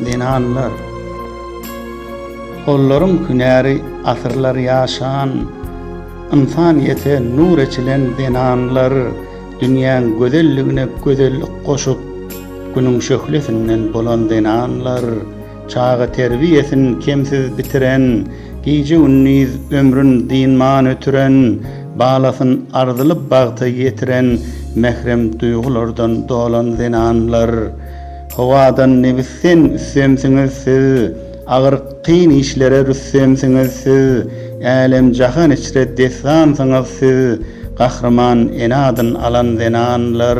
zenanlar. Gollaryň hünäri asyrlar ýaşan, Ynsanyýete nur eçilen zenanlar, Dünýäň gözelligine gözellik goşup, Günüň şöhlesinden bolan zenanlar, Çaga terbiýesin kemsiz bitiren, Gije-gündiz ömrün dynman ötüren, Balasyn arzyly bagta ýetiren Mährem duýgulardan dolan zenanlar. Howadan nebisden üstemsiňiz siz, Agyr kyn işlere rüstemsiňiz siz, Älem-jahan içre dessansyňyz siz, Gahryman ene adyn alan zenanlar.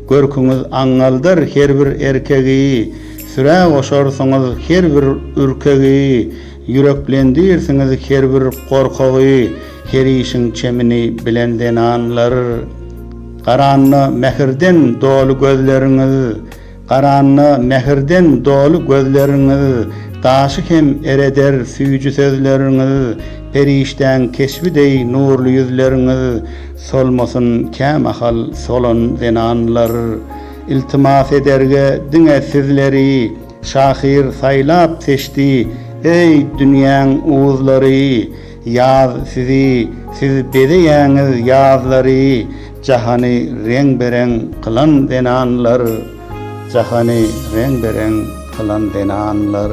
Görküňiz aňňaldar her bir erkegi, Sürä goşarsyňyz her bir ürkegi, Ýüreklendirsiňiz her bir gorkagy, Her işiň çemini bilen zenanlar. Garanda mähirden doly gözleriňiz, Garanda mähirden doly gözleriňiz, Daşy hem ereder süýji sözleriňiz, Perişdäň keşbi deý nurly ýüzleriňiz, Solmasyn kämahal solan zenanlar. Iltimas ederge diňe sizleri, Şahyr saýlap seçdi, eý, dünýäň uzlary, Ýaz sizi, siz bezeýäňiz ýazlary, Jahany reň-bereň kylan zenanlar, Jahany reň-bereň kylan zenanlar.